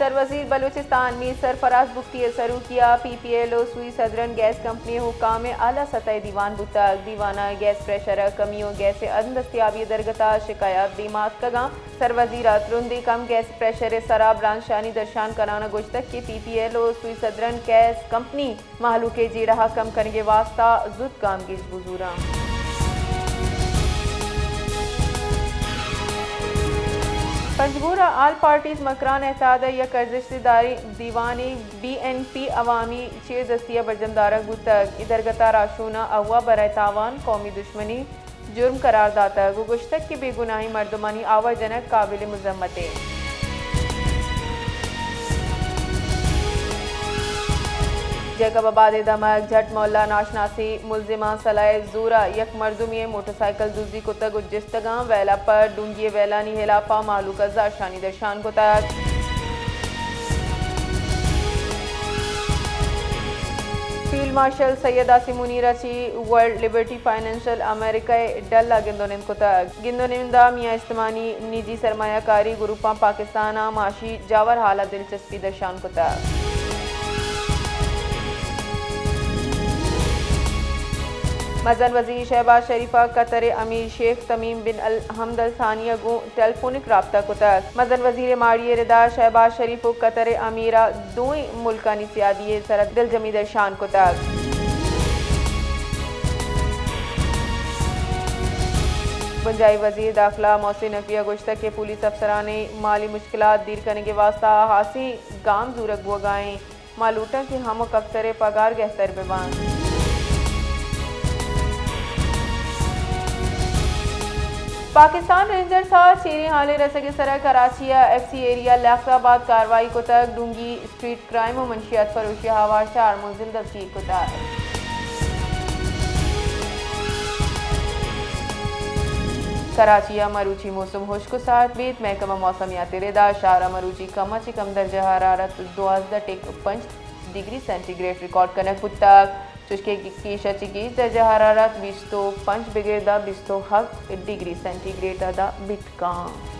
سروزیر بلوچستان میر سرفراز بگٹی ءِ سروکی ءَ پی پی ایل ءُ سوئی سدرن گیس کمپنی ءِ حکام ءِ اعلی سطح ءِ دیوان بوتگ۔ دیوان ءَ گیس پریشر ءِ کمی ءُ گیس ءِ عدم دستیابی ءِ درگت ءَ شکایات دیما اتکگ اَنت۔ سروزیر ءَ ترندیں کم گیس پریشر ءِ سرا برانزشانی درشان کنان ءَ گوشتگ کہ پی پی ایل ءُ سوئی سدرن گیس کمپنی مہلوک ءِ جیڑہ ءَ کم کنگ ءِ واستہ زوت گامگیج بزوراں۔ پنجگور ءَ آل پارٹیز مکران اتحاد ءِ یک ارزشت داریں دیوانے بی این پی عوامی چیر دستی ءَ برجم دارگ بوتگ۔ اے درگت ءَ راہشوناں اغوا، برائے تاوان، قومی دشمنی، جرم قرار داتگ ءُ گوشتگ کہ بے گناہیں مردمانی آوار جنگ قابل مذمت اِنت۔ جیکب آباد ءِ دمگ جھٹ مولا ناشناسیں ملزماں سلاہ ءِ زور ءَ یک مردمے ءِ موٹر سائیکل دزی کتگ ءُ جستگ اَنت۔ ویل ءَ پر ڈونگی ءِ ویلانی ہلاپ ءَ مہلوک ءَ زہرشانی درشان کتگ۔ فیلڈ مارشل سید عاصم منیر ءَ چہ ورلڈ لبرٹی فنانشل امریکہ ءِ ڈل ءَ گند ءُ نند کتگ۔ گند ءُ نند ءَ میاں استمانی نجی سرمایہ کاری گروپاں پاکستان ءِ معاشی جاور حال ءَ دلچسپی درشان کتگ۔ مزن وزیر شہباز شریف ءَ قطر ءِ امیر شیخ تمیم بن ال-، حمد ال ثانی ءَ گوں ٹیلیفونک رابطہ کتگ۔ مزن وزیر ءِ ماڑی ءِ ردا شہباز شریف ءُ قطر ءِ امیر ءَ دوئیں ملکانی سیادی ءِ سرا دلجمی درشان کتگ۔ بنجاہی وزیر داخلہ محسن نقوی ءَ گوشتگ کہ پولیس افسران ءِ مالی مشکلات دیر کنگ ءِ واستہ ہاسیں گام زورگ بوگ ءَ اِنت۔ ما لوٹاں کہ ہمک افسر ءِ پگار گہتر بہ بنت۔ پاکستان رینجرز ءَ چیریں ہالے رسگ ءِ سرا کراچی ءِ ایف سی ایریا لیاقت آباد کاروائی کتگ، ڈونگی، اسٹریٹ کرائم ءُ منشیات فروشی ءَ ہوار چار ملزم دزگیر کتگ۔ کراچی ءَ مروچی موسم ہشک ءُ سارت بیت۔ محکمہ موسمیات ءِ ردا شہر ءَ مروچی کم ءَ چہ کم درجہ حرارت دوازدہ ٹک پنچ ڈگری سینٹی گریڈ ریکارڈ کنگ بوتگ، چوشکہ گیش ءَ چہ گیش درجہ حرارت بیست ءُ پنچ بگر داں بیست ءُ ہفت ڈگری سینٹی گریڈ ادا بیت کاں۔